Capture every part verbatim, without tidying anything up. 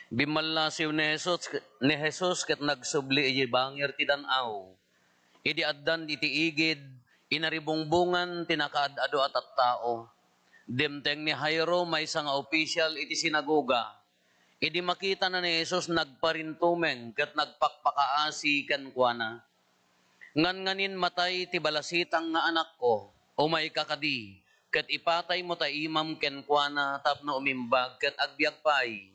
Bimmallasiw ni Jesus, ni Jesus ket nagsubli idiay bangir ti dan-aw. Idi addan iti igid, inaribungbongan ti nakaad-adu a tattao. Dimteng ni Jairo, maysa nga opisial iti sinagoga. Idi makitana ni Jesus, nagparintumeng ket nagpakpakaasi kenkuana. "Nganganin matay ti balasitang nga anakko, umayka kadi, ket ipataymo ta imam kenkuana tapno umimbag ket agbiag pay."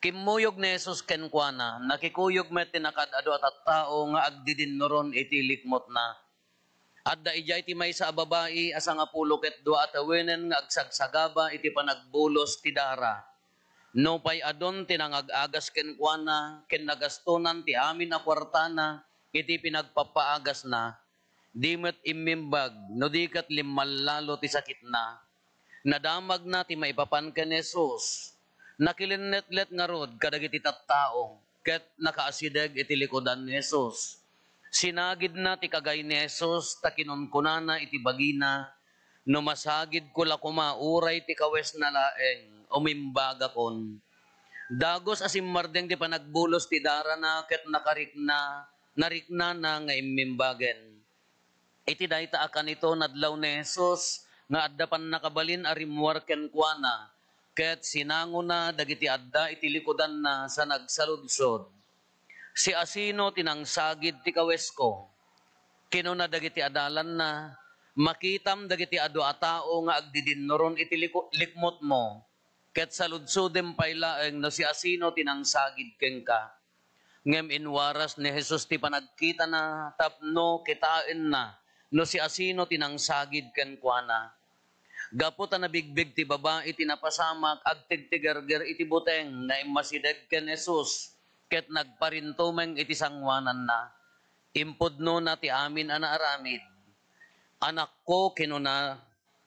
Kimmuyog ni Jesus kenkuana, nakikuyog met ti nakaad-adu a tattao nga agdidinnuron iti likmutna. Adda idiay ti maysa a babai a sangapulo ket dua a tawenen nga agsagsagaba iti panagbulos ti dara. Nupay adun ti nangag-agas kenkuana ken nagastonan ti amin a kuartana iti pinagpappaagasna, di met immimbag no di ket limmallalo ti sakitna. Nadamagna ti maipapan ken ni Jesus. Nakilennetlet ngarud kadagiti tattao ket nakaasideg iti likudan ni Jesus. Sinagidna ti kagay ni Jesus ta kinunkunana iti bagina, "No masagidko la koma uray ti kawesna laeng, umimbagakon." Dagus a simmardeng ti panagbulos ti darana ket nakarikna, nariknana nga immimbagen. Iti dayta a kanito, nadlaw ni Jesus nga adda pannakabalin a rimmuar kenkuana, ket sinangona dagiti adda iti likudanna sa nagsaludsod, "Siasino ti nangsagid ti kawesko?" Kinuna dagiti adalanna, "Makitam dagiti adu a tao nga agdidinnuron iti liku-, likmutmo, ket saludsodem pay laeng no siasino ti nangsagid kenka." Ngem inwaras ni Jesus ti panagkitana tapno kitaenna no siasino ti nangsagid kenkuana. Gapu ta nabigbig ti babai ti napasamak, agtigtigerger iti buteng nga immasideg ken Jesus ket nagparintumeng iti sangoananna. Impudnona ti amin a naaramid. "Anakko," kinuna,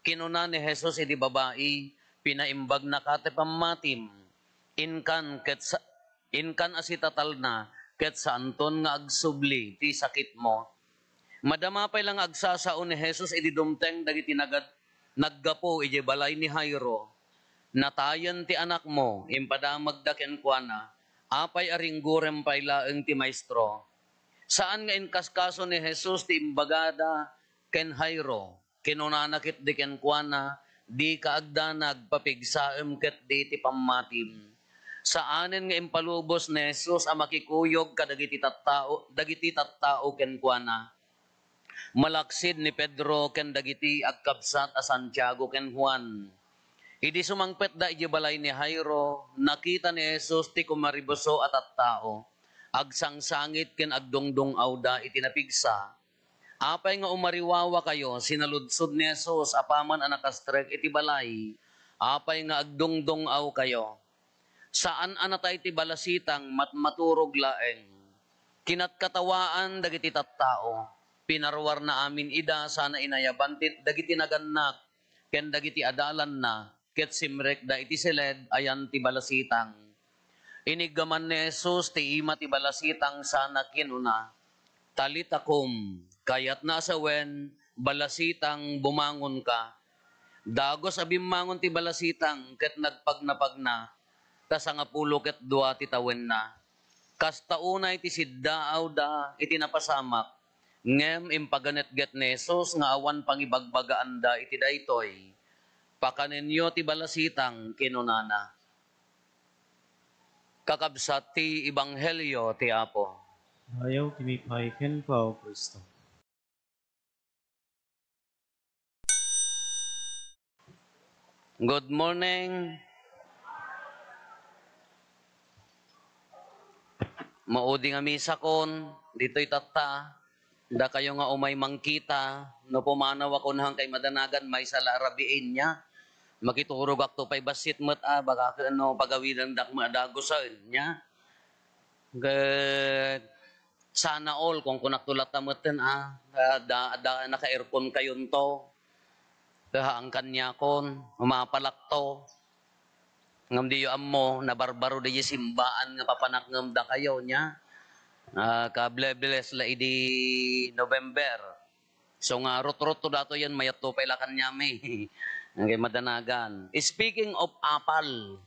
kinuna ni Jesus idi babai, "pinaimbagna ka ti pammatim. Inkan ket sa-, inkan a sitatalna ket saanton nga agsubli ti sakitmo." Madama pay la nga agsasao ni Jesus idi dumteng dagiti nagad-, naggapu idiay balay ni Jairo. "Natayen ti anakmo," impadamagda kenkuana. "Apay a ringgurem pay laeng ti Maestro?" Saan nga inkaskaso ni Jesus ti imbagada ken Jairo. Kinunana ketdi kenkuana, "Dika agdanag, papigsaem ketdi ti pammatim." Saanen nga impalubos ni Jesus a makikuyog kadagiti tattao, dagiti tattao kenkuana. Malaksid ni Pedro ken dagiti agkabsat a Santiago ken Juan. Idi sumangpetda idiay balay ni Jairo, nakita ni Jesus ti kumaribuso a tattao. Agsangsangit ken agdungdung-awda iti napigsa. "Apay nga umariwawakayo?" sinaludsod ni Jesus apaman a nakastrek iti balay. "Apay nga agdungdung-awkayo? Saan a natay ti balasitang, matmaturog laeng." Kinatkatawaan dagiti tattao. Pinaruarna amin ida sana inayaban ti, dagiti nagannak ken dagiti adalanna, ket simrekda iti siled ayan ti balasitang. Iniggaman ni Jesus ti ima ti balasitang sana kinuna, "Talita kum," kayatna a sawen, "Balasitang, bumangonka." Dagus a bimmangon ti balasitang ket nagpagnapagna, ta sangapulo ket dua ti tawenna. Kasta unay ti siddaawda iti napasamak, ngem impaganetget ni Jesus nga awan pangibagbagaanda iti daytoy. "Pakanenyo ti balasitang," kinunana. Kakabsat ti Ebanghelio ti Apo. Ayaw kami pay kenka, O Cristo. Good morning. Maudi nga misakon, ditoy tatta. Dakayo nga umay mangkita, no pumanawakon hankay madanagan, maysa la a rabiin nia. Makiturogakto pay bassit met a, baka ket no pagawidandak met a dagusen nia. Ket sana all, kunkunakto latta metten a, da, da, naka-aircon kayonto. Ket haan kaniakon, umapalakto. Ngem diyo ammo, nabarbaro diay simbaan nga papanakngem dakayo, nia? Ah, ka-ble-bless la idi November. So nga, rutrutto datoyen, mayatto pay la kaniami. Hankay madanagan. Speaking of apal,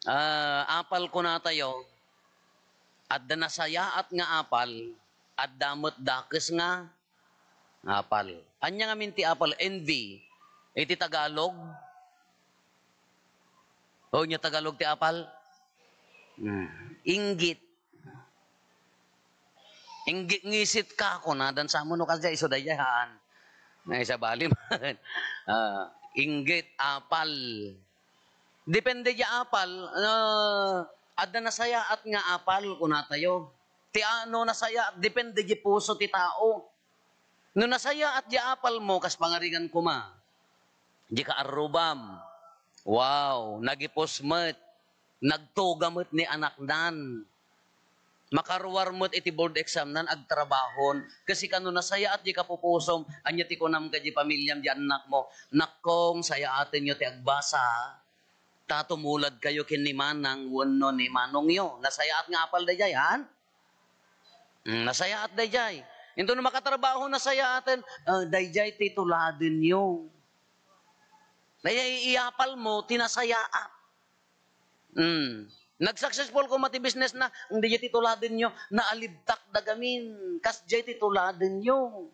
Ah, apal kunatayo, adda nasayaat nga apal, adda met dakes nga apal. Ania ngamin ti apal? Envy. Iti Tagalog? O, nia Tagalog ti apal? Hmm. Inggit. Inggit ngisit ka, kunadan sa mo no kasdiay, isu daydiay, haan. Nay, sabali man. Ah, inggit, apal. Depende di apal. Ah, adda nasayaat nga apal, kunatayo. Ti ano nasayaat, depende di puso ti tao. No nasayaat di apal mo, kas pangarigan koma, di kaarrubam. Wow, nagipus met. Nagtuga met ni anaknan. Makaruar met iti board exam nan, agtrabahon. Kasi kano nasayaat di kapupusom, ania ti kunam ka di pamilyam, di annak mo, "Nakkong, sayaatenyo ti agbasa, ta tumuladkayo ken ni manang wenno ni manongyo." Nasayaat nga apal daydiay, han? Mm, nasayaat daydiay. Into no makatrabaho, nasayaaten, "Ah, daydiay ti tuladenyo." Daydiay iyapal mo, ti nasayaat. Mm. Nag-successful koma ti business na, "Daydiay ti tuladenyo, naalibtak da gamin, kasdiay ti tuladenyo."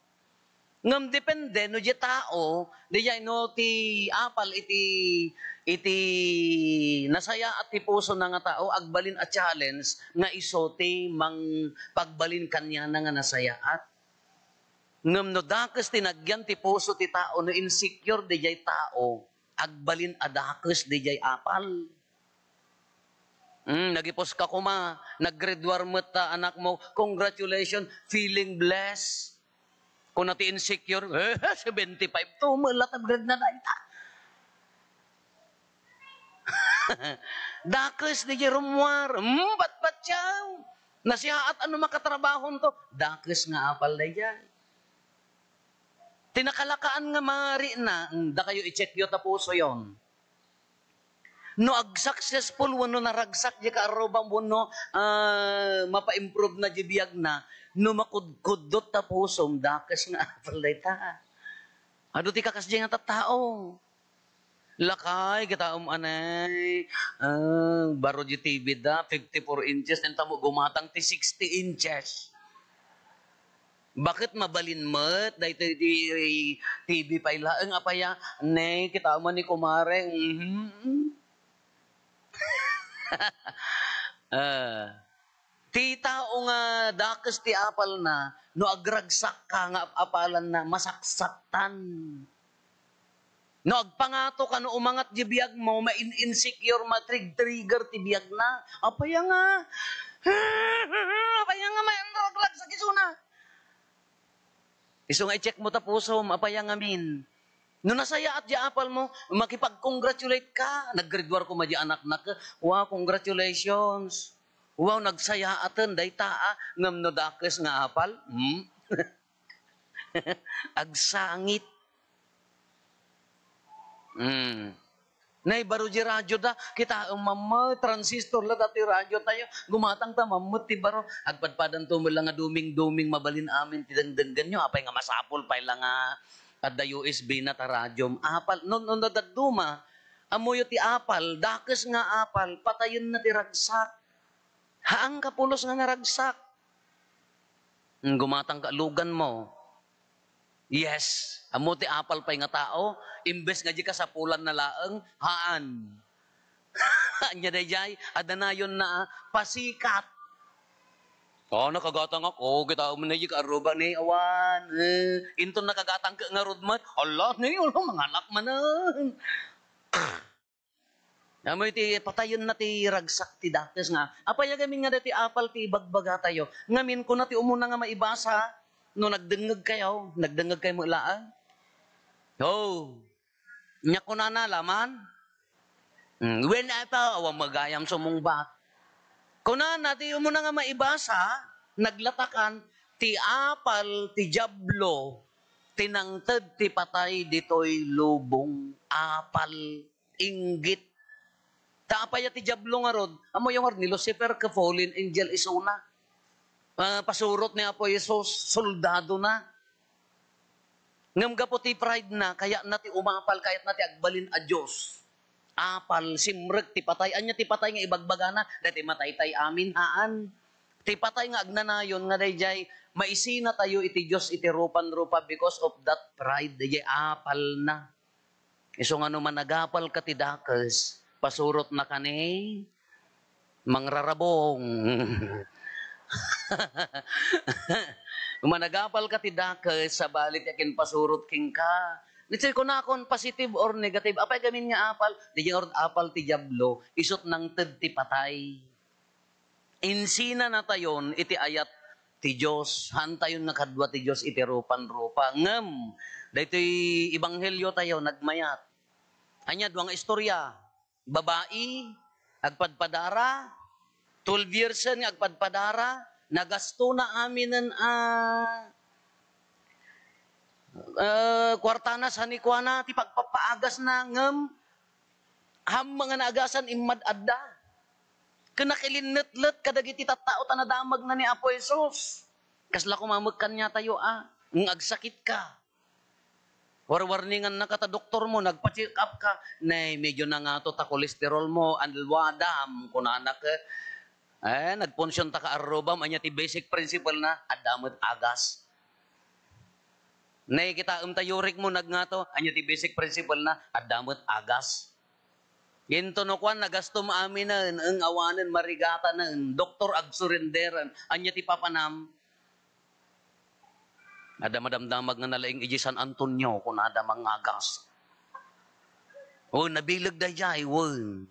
Ngem depende no diay tao, daydiay no ti apal iti, iti nasayaat ti pusona nga tao, agbalin a challenge nga isu ti mangpagbalin kaniana nga nasayaat. Ngem no dakes ti nagyan ti puso ti tao, no insecure daydiay tao, agbalin a dakes daydiay apal. Hmm, nagipus ka koma, nag-grade one met ta anak mo, congratulations, feeling blessed. Kuna ti insecure, "Eh, seventy-five to, mula ta grade na dayta." Dakes di rummuar, hmm, batbatyaw. Nasayaat ano makatrabahon to, dakes nga apal daydiay. Ti nakalakaan nga mari na, hmm, dakayo i-check yo ta puso yon. No ag-successful wenno naragsak di kaarrubam wenno, ah, mapa-improve na di biagna, no makudkuddot ta pusom, dakes nga apal dayta. Adu ti kakas di nga tattao. Lakay, kitaem anay, ah, baro di T V da, fifty-four inches, enta mo gumatang ti sixty inches. Baket mabalin met daytoy di T V pay laeng, apay a, ne, kitaem man ni kumare, mhm. Ah, ti tao nga dakes ti apalna, no agragsak ka nga ap-apalanna, masaksaktan. No agpangato ka, no umangat di biag mo, ma-in-, insecure, matrig-trigger ti biagna. Apay a nga, apay a nga mayanraglag sa kisuna. Isu nga i-check mo ta pusom, apay a ngamin. No nasayaat di apal mo, makipag-congratulate ka. Nag-grade one koma di anaknak. Wow, congratulations. Wow, nagsayaaten, dayta, ah. Ngem no dakes nga apal, hmm? Agsangit. Hmm. Nay, baro di radyo da, kitaem man met, transistor la dati radyo tayo, gumatang ta man met ti baro, agpadpadanto met la nga duming-duming mabalin amin ti dengdenggenyo, apay nga masapul pay la nga adda U S B na ta radyo, apal, no, no, no, dadduma, ammoyo ti apal, dakes nga apal, patayenna ti ragsak. Haan ka pulos nga naragsak. Hmm, gumatang ka, lugan mo. Yes. Ammo ti apal pay nga tao, imbes nga di kasapulan na laeng, haan. Anya dayjay, adda nayon na, ah, pasikat. Oh, nakagatang ako, kita mo na di kaarruba ni awan. Eh, inton nakagatang ka nga rudmat, ala, ni, ulo, mangalak manen. Amoy ti patayenna ti ragsak ti dakes nga, apay a gamin nga dati apal ti ibagbagatayo? Ngamin kuna ti umuna nga maibasa, no nagdengngeg kayo, nagdengngeg kayo met laeng? Oh, nya kunana, laman? Hmm, wen, apo, awan magayam sumungbat. Kunana, ti umuna nga maibasa, naglatakan, ti apal ti Diablo, ti nangted ti patay ditoy lubong. Apal. Inggit. Ta apay a ti Diablo ngarud? Ammoyo ngarud, ni Lucifer ket fallen angel isuna. Ah, pasurot ni Apo Jesus, soldadona. Ngem gapu ti pride na, kayatna ti umapal, kayatna ti agbalin a Dios. Apal, simrek ti patay. Ania ti patay nga ibagbagana? Daytoy mataytay amin, haan. Ti patay nga agnanayon nga daydiay, maisinatayo iti Dios iti rupan-rupa because of that pride. Daydiay apalna. Isu nga no managapalka ti dakes, pasurotnaka ni mangrarabong. Managapalka ti dakes, sabali ti akinpasurot kenka. Daytoy kunakon, positive or negative? Apay gamin nga apal? Daydiay nga apal ti Diablo, isut' nangted ti patay. Insinanatayon iti ayat ti Dios. Haantayon nga kadua ti Dios iti rupan-rupa. Ngem, daytoy ebangheliotayo, nagmayat. Ania, dua nga istorya. Babai, agpadpadara, twelve years nga agpadpadara, nagastona aminen a, eh, kuartana, sanikuana, ti pagpapaagasna, ngem ammong nga naagasan, immad-adda. Ken nakilinnetlet kadagiti tattao ta nadamagna ni Apo Jesus. Kasla koma met kaniatayo a, nga agsakitka. Warwarningannaka ta doktormo, nagpa-check up ka, "Nay, medyo nangato ta cholesterolmo, alwadam," kunana ket, eh, nagpunsionnaka arrubam, ania ti basic principle na? Adda met agas. Nay, kitaem ta uricmo nagngato, ania ti basic principle na? Adda met agas. Intono kuan, nagastom aminen, eng, awanen, marigatanen, doktor, agsurrenderen, ania ti papanam? Adda madamdamag nga nalaing idiay San Antonio, kunada, mangagas. O, nabileg daydiay, wen.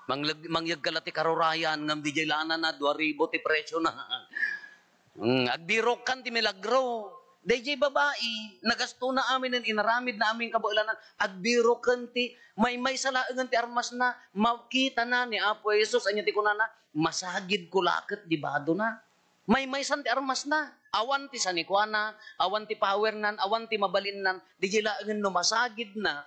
Mangleg-, mangyegka la ti karurayan, ngem didiay lanana, dua ribu ti presiona. Mm, agbirokkan ti milagro. Daydiay babai, nagastona aminen, inaramidna amin kabaelanan, agbiroken ti maymaysa laengen ti armasna, makitana ni Apo Jesus, ania ti kunana, "Masagidko la ket di badona." Maymaysan ti armasna. Awan ti sanikuana, awan ti powernan, awan ti mabalinnan, didiay laengen no masagidna,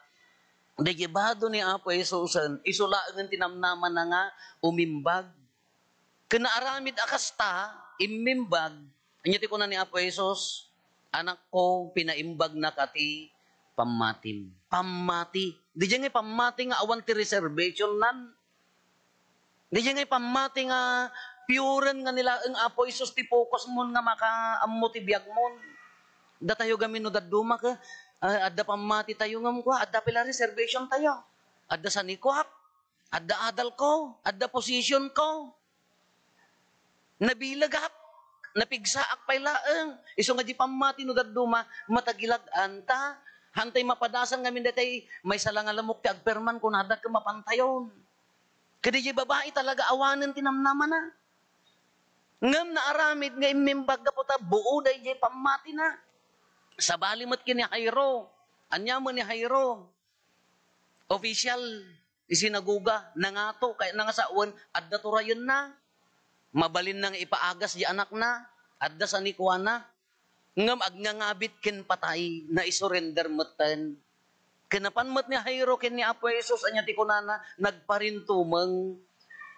didiay bado ni Apo Jesusen, isu laengen ti namnamana nga umimbag. Ken naaramid a kasta, immimbag. Ania ti kuna ni Apo Jesus? "Anakko, pinaimbagnaka ti pammatim." Pammati. Didiay nga pammati nga awan ti reservationnan. Didiay nga pammati nga puren nga ni laeng Apo Jesus ti focusmon nga makaammo ti biagmon. Datayo gamin no dadduma ket, ah, adda pammatitayo ngem kua, adda pay la reservationtayo. Adda sanikuak, adda adalko, adda positionko. Nabilegak, napigsaak pay laeng. Isu nga di pammati no dadduma, matagilag-an ta. Haantay mapadasan ngamin daytay, "Maysa la nga lamok ti agperman," kunada ket mapantayon. Ket diay babai talaga awanen ti namnamana. Ngem naaramid nga immimbag gapu ta buo daydiay pammatina. Sabali met ken ni Jairo. Ania met ni Jairo? Official ti sinagoga, nangato, kayatna nga sawen, adda turayenna. Mabalinna nga ipaagas ti anakna, adda sanikuana. Ngem agngangabit ken patay, naisurrender metten. Ken napan met ni Jairo ken ni Apo Jesus, ania ti kunana? Nagparintumeng.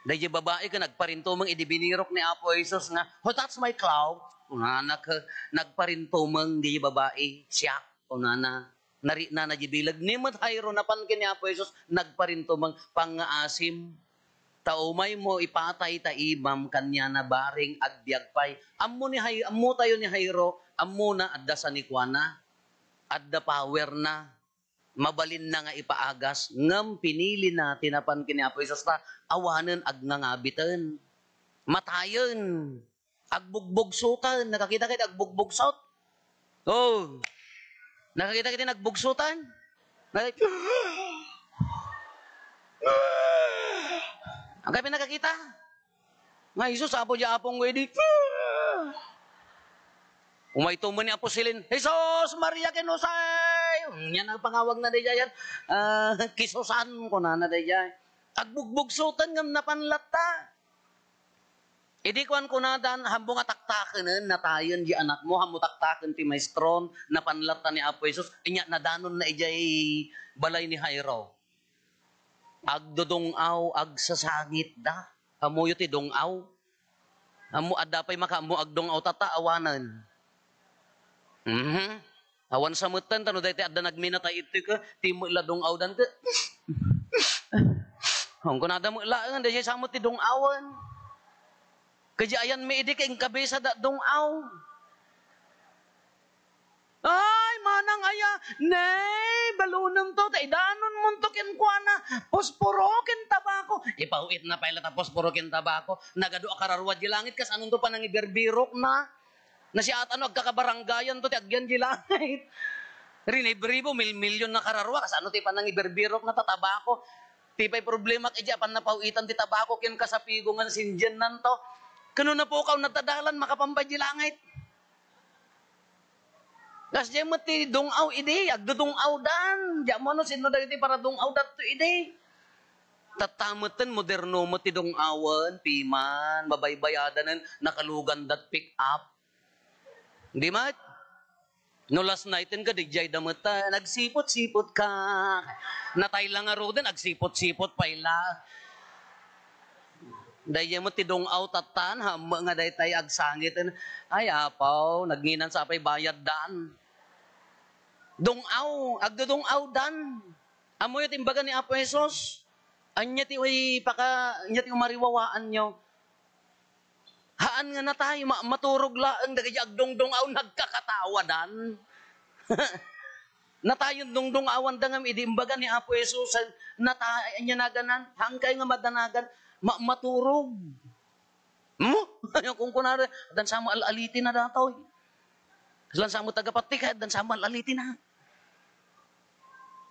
Daydiay babai ket nagparintumeng idi binirok ni Apo Jesus nga, "Who touched my cloak?" Kunana ket nagparintumeng daydiay babai, "Siak," kunana. Nariknana diay bileg. Ni met Jairo, napan ken ni Apo Jesus, nagparintumeng, "Pangngaasim. Ta umaymo ipatay ta ibam kaniana bareng agbiag pay." Ammo ni Jai-, ammotayo ni Jairo, ammona, adda sanikuana, adda powerna, mabalinna nga ipaagas, ngem pinilina ti napan ken ni Apo Jesus ta awanen agngangabiten. Matayen. Agbugbugsotan. Nakakita kayo ti agbugbugsot? Oh. Nakakita kayo ti nagbugsotan? Nakak-, ang kami nakakita? Nga Jesus, apo di apong wedi. Umay tumo ni Apo Silin, "Jesus, Maria, ken Jose!" Yan ang pangawag na di yan. Ah, kisusan, kunana di yan. Agbugbugsotan ngem napan latta. Idi kuan kunadan, "Hammo nga taktakenen, natayen di anakmo, hammo taktaken ti maestron, napan latta ni Apo Jesus." Inya nadanonna idiay balay ni Jairo. Agdudung-aw, agsasangitda. Ammoyo ti dung-aw? Ammo, adda pay makaammo agdung-aw, tata, awanen. Mhm. Awan sa metten, ta no daytoy adda nagminatay itoy ket, ti met la dung-awdan ket, Hong kunada met laeng, daydiay sa met ti dung-awen. Kadi ayanmi idi ket inkabisada dung-aw. Ay, manang aya, ne, balunem to, ta idanonmon to kenkuana, posporo ken tabako. Ipaw-itna pay la ta posporo ken tabako. Nagadu a kararua di langit, kasano to panangibirbirokna? Nasiatano, agkakabarangayan to ti agyan di langit. Rinibribo, milmilyon na kararua, kasano ti panangibirbirokna ta tabako? Ti pay problemak idi apan napaw-itan ti tabako ken kasapigo nga sindiannan to. Ken no napukawna ta dalan, makapan pay di langit. Kasdiay met ti dung-aw idi, agdudung-awdan. Diak ammo no sinno dagiti paradung-awdanto idi. Tatta metten moderno met ti dung-awen, piman, mabaybayadanen, nakalugandat pick up. Di met? No last night-en ka, daydiay da met ta, nagsipot-sipot ka. Natay la ngaruden, agsipot-sipot pay la. Daydiay met ti dung-aw tattan, hammo nga daytay agsangiten. Ay, apaw, nagnginan sa pay bayaddan. Dung-aw, agdudung-awdan. Ammoyo ti imbaga ni Apo Jesus? Ania ti uy paka-, ania ti umariwawaanyo? Haan nga natay, ma-, maturog laeng dagiti agdungdung-aw, nagkakatawadan. Natayon dungdung-awanda ngem idi imbaga ni Apo Jesus, natay, ania naganan, haankay nga madanagan, ma-, maturog. Mo? Kunkunada, addan sa mo al-alitina datoy. Kasla sa mo tagapati, kay addan sa mo al-alitina.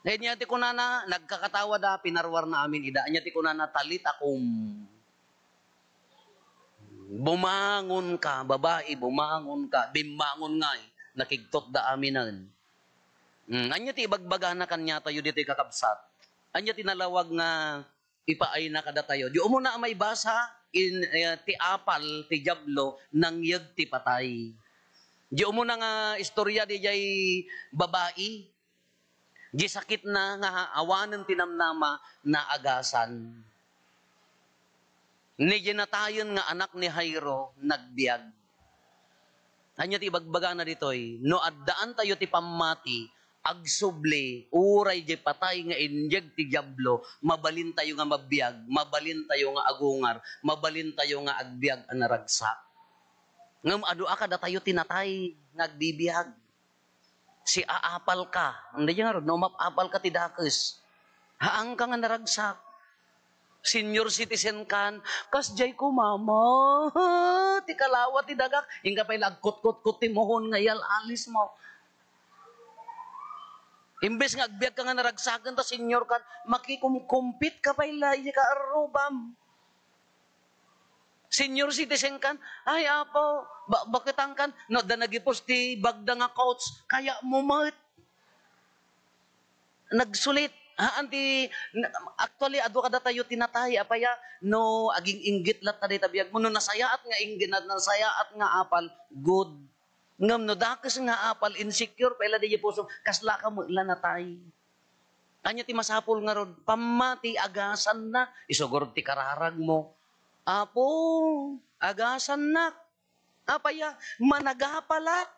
Ania ti kunana, nagkakatawada, pinaruarna amin ida. Ania ti kunana, "Talita kum." Bumangon ka, babai, bumangon ka. Bimmangon ngay, nakigtot da aminen. Mm, ania ti ibagbagana kaniatayo ditoy, kakabsat? Ania ti nalawag nga ipaayna kadatayo? Di umuna a maibasa, in, eh, ti apal ti Diablo, nangyeg ti patay. Di umuna nga istorya, diay babai, di sakitna nga awanen ti namnama, naagasan. Ni di natayen nga anak ni Jairo, nagbiag. Ania ti ibagbagana ditoy? No addaantayo ti pammati, agsubli, uray di patay nga inyeg ti Diablo, mabalintayo nga mabiag, mabalintayo nga agungar, mabalintayo nga agbiag a naragsak. Ngem adu a kadatayo ti natay nga agbibiag? Si aapal ka. Andi nga rod, no, map-apal ka ti dakes. Haanka nga naragsak. Senior citizen kan, kasdiay ko, mama. Ti kalawa ti dagak. Inka pay la agkutkutkot ti muhon nga iyal-alis mo. Imbes nga agbiag ka nga naragsaken ta senior kan, makikumkumpit ka pay la, iti kaarrubam. Senior citizen kan, ay, apo, ba-, baketang kan, no, adda nagipos ti bagda nga coach, kaya mo met. Nagsulit. Haan ti, na-, actually, adu kadatayo ti natay, apaya, no, aging-inggit latta dayta biag mo, no, nasayaat nga inggit, na-, nasayaat nga apal, good. Ngem no dakes nga apal, insecure, pay la di puso, kasla ka met la natay. Ania ti masapul ngarud? Pammati, agasannak. Isu ngarud ti kararag mo. Apo, agasannak. Apaya, managapalak.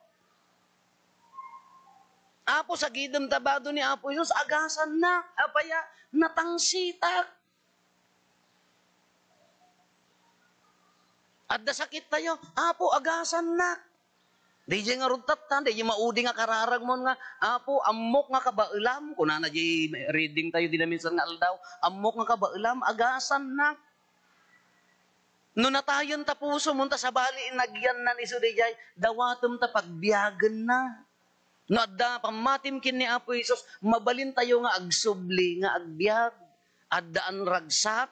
Apo, sagidem ta bado ni Apo Jesus, agasannak. Apaya, natangsitak. Adda sakit tayo, Apo, agasannak. Diay ngarud tatta, diay maudi nga kararag mo nga, "Apo, ammok nga kabaelam," kunana diay reading tayo dina minsan nga aldaw, "Ammok nga kabaelam, agasannak." No natayen ta puso mo, ta sabali nagyannan isu diay, dawatem ta pagbiagenna. No adda pammatim ken ni Apo Jesus, mabalin tayo nga agsubli, nga agbiag. Addaan ragsak,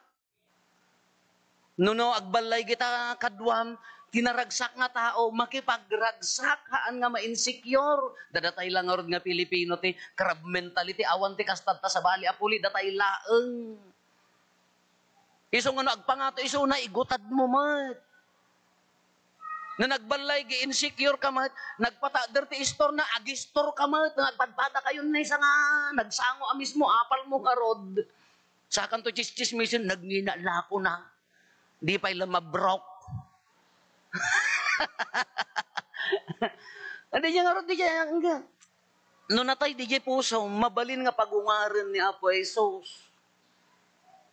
No, no, agballay kita kaduam, ti naragsak nga tao, makipagragsak, haan nga ma-insecure. Dadatay la ngarud nga Pilipino ti crab mentality, awan ti kasta ta sabali a puli, datay laeng. Isu nga no agpangato, isu na igutad mo met. No nagballay, gi-insecure ka met, nagpatader ti istorna, agistor ka met, nagpadpada kayo ni sa nga, nagsango a mismo, apal mo ngarud. Sakanto tsistsismisen, nagngina la ako na. Di pay la mabrok. Adi niya nga ron, di niya, no natay, di niya puso, mabalin nga pagungaren ni Apo Jesus.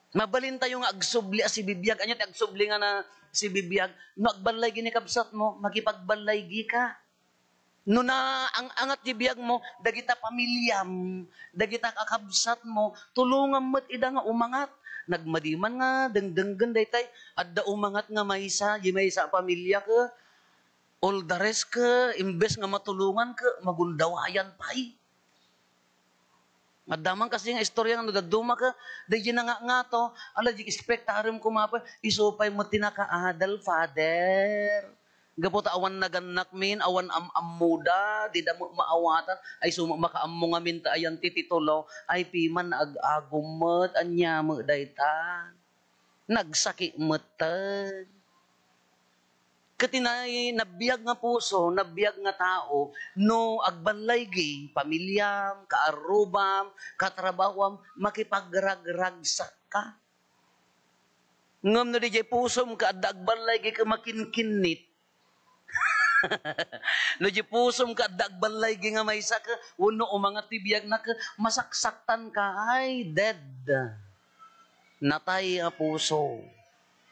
Mabalintayo nga agsubli a sibibiag. Ania ti agsubli nga na sibibiag? No agballaygi ni kabsatmo, makipagballaygi ka. No naang-angat ti biagmo, dagita pamiliam, dagita kakabsatmo, tulongam met ida nga umangat. Nagmadi man nga dengdenggen daytay, adda umangat nga maysa, di maysa a pamilia ke, all the rest ke, imbes nga matulongan ke, magundawayan pay. Adda man kasi nga istorya nga no dadduma ke, daydi nangangato, ala, di expectarem koma pay, isu pay met ti nakaadal, Father. Gapu ta awan nagannakmin, awan am-ammoda, dida met maawatan, ay isu met makaammo ngamin ta ayan ti titulo, ay piman ag-agum met, ania met dayta? Nagsakit metten. Ket ti nay-, nabiag nga puso, nabiag nga tao, no agballaygi, pamiliam, kaarrubam, katrabahuam, makipagragragsakka. Ngem no didiay pusom ket adda agballaygi ket makinkinnit, no didiay pusom ket adda agballaygi nga maysa ket wenno umangat ti biagna ket masaksaktanka, ay, dead. Natay a puso.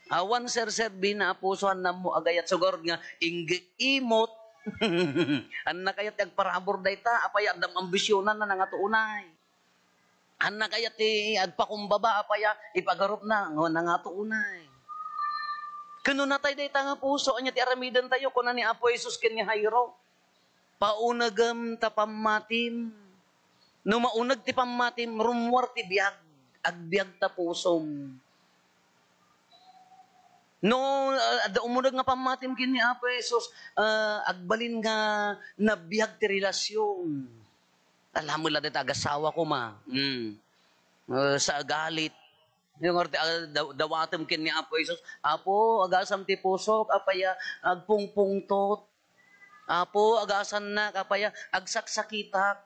Awan serserbina a puso, haanna ammo agayat, sugad nga ingge imot. Haanna kayat ti agparabur dayta, apay, addam ambisionanna, nangato unay. Haanna kayat ti agpakumbaba, apay, ipagarupna, nga nangato unay. Ken no natay dayta nga puso, ania ti aramidentayo? Kuna ni Apo Jesus ken ni Jairo, "Paunegem ta pammatim." No mauneg ti pammatim, rummuar ti biag. Agbiag ta pusom. No, ah, adda umuneg nga pammatim ken ni Apo Jesus, ah, agbalin nga nabiag ti relasyon. Alam mo la dita agassawa koma. Mm. Ah, sa agalit. Yung orte, ah, daw-, dawatem ken ni Apo Jesus, "Apo, agasam ti pusok, apay a agpungpungtot. Apo, agasannak, apay a agsaksakitak."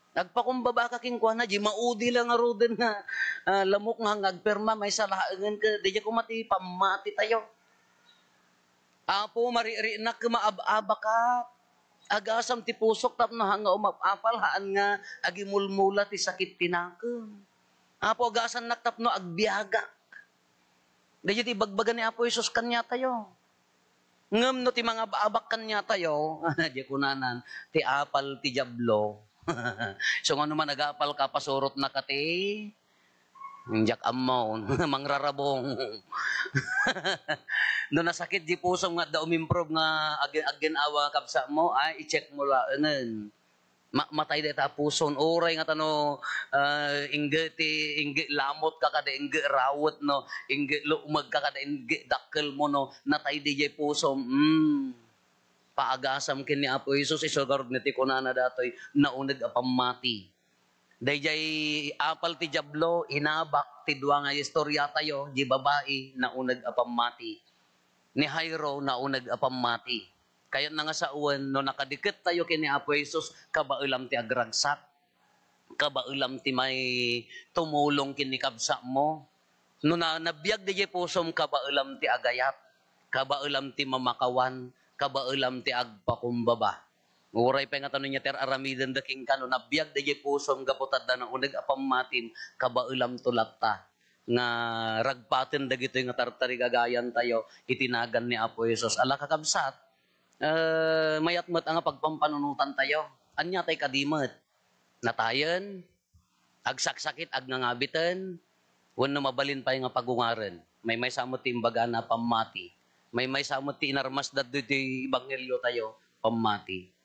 Agpakumbabaka kenkuana, di maudi la ngaruden nga, ah, lamok nga, nga agperma, maysa laengen ket, daydiay koma ti pammati tayo. "Apo, maririnak ket maab-abakak. Agasam ti pusok tapno haan nga umap-apal, haan nga agimulmula ti sakit ti nakem. Apo, agasannak tapno agbiagak." Daydiay ti ibagbaga ni Apo Jesus kaniatayo. Ngem no ti mangab-abak kaniatayo, di kunanan, ti apal ti Diablo. So, ngano man agapal ka, pasurotna ka ti, diak ammo, mangrarabong. No nasakit di pusom nga adda umimprove nga ag-, agin-awa kabsatmo, ay, i-check mo laengen. Ma-, matay dayta a puson. Uray nga tano, ah, ingge ti, ingge lamot ka kada ingge rawet no, ingge lumeg ka kada ingge dakkel mo no, natay daydiay pusom. Hmm. Paagasam ken ni Apo Jesus, isu ngarud nga ti kunana datoy, nauneg a pammati. Daydiay apal ti Diablo, inabak ti dua nga istorya tayo, di babai, nauneg a pammati. Ni Jairo, nauneg a pammati. Kayatna nga sawen, no nakadiket tayo ken ni Apo Jesus, kabaelam ti agragsak, kabaelam ti maitumulong ken ni kabsatmo. No na-, nabiag daydiay pusom, kabaelam ti agayat, kabaelam ti mamakawan, kabaelam ti agpakumbaba. Uray pay nga tano nia ti ar-aramidenda kenka, no nabiag daydiay pusom gapu ta adda nauneg a pammatim, kabaelamto latta nga ragpaten dagitoy nga tartarigagayan tayo iti nagan ni Apo Jesus. Ala, kakabsat, eh, mayat met a nga pagpampanunotan tayo. Ania tay kadi met? Natayen? Agsaksakit, agnangabiten? Wenno mabalin pay nga pagungaren? Maymaysa met ti imbagana, pammati. Maymaysa met ti inarmas daytoy ti ebanghelio tayo, pammati.